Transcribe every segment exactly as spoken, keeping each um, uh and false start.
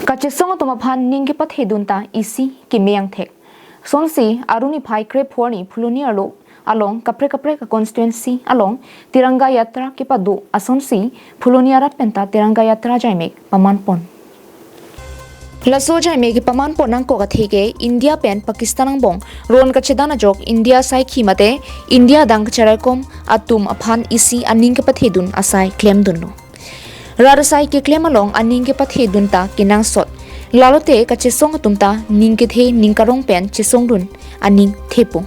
Kachesong atum aphan ning kepathe dun ta isi keme angthek. Sonsi aruni phai kre phorni Phuloni arlo along kaprek kaprek a constituency along Tiranga Yatra kepado asonsi Phuloni arat penta Tiranga Yatra jaimek paman pon. Laso jaimek paman pon nangkok athe ke India pen Pakistan angbong ron kachedan ajok India asai khi mate India adang kacharaikom atum aphan isi aning kepathe dun asai klem dunlo. Rat asai keklem along aning kepathe dun ta kenangsot. Lalote kachesong atum ta ning kethe ning karong pen chesong dun aning thepo.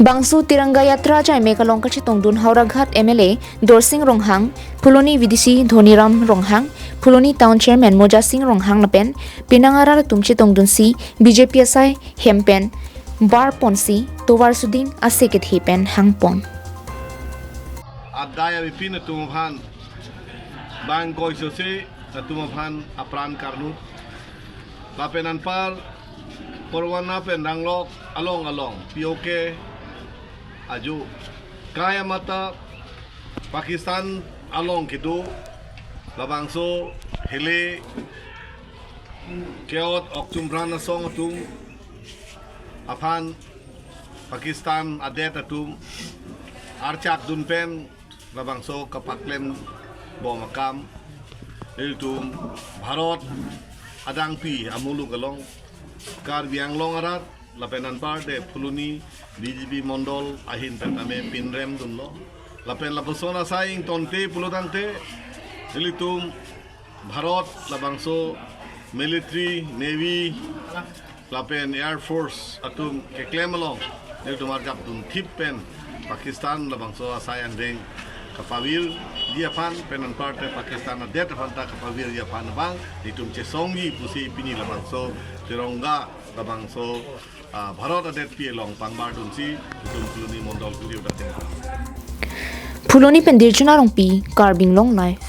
Bangso Tiranga Yatra jaimek along kachetong dun Howraghat M L A Dorsing Ronghang, Phuloni V D C Dhoniram Ronghang, Phuloni Town Chairman Mojasing Ronghang lapen penang arat atum chetong dunsi B J P asai hem pen bar ponsi tovar suding ase kethe pen hang pon. Adai abipin atum aphan bang koi sose atum aphan apran karnut. Lapen anpar Parwana pen Ranglok along along P O K aju kaya mata Pakistan along kedo labangso hele keot okchum pran asong atum aphan Pakistan adet atum archak dun pen labangso kapaklem bom akam ilitum Bharat adangpi amuluk along Karbi Anglong arat lapen anpar de Phuloni B J P mondol ahin pen tame pinrem dunlo. Lapen lapuson asai ingtonte pulotangte ilitum Bharat labangso military, navy lapen air force atum keklem along ilitum arjap dun thip pen Pakistan labangso asai angdeng kapavirji aphan pen anparte Pakistan adet aphan ta kapavirji aphan abang ilitum chesongji pusi pini labangso Tiranga labangso, ah, Bharat adetpi along pangbar dunsi ilitum Phuloni mondol keliu dating. Phuloni pen Dirjuna Rongpi, Karbi Anglong Live.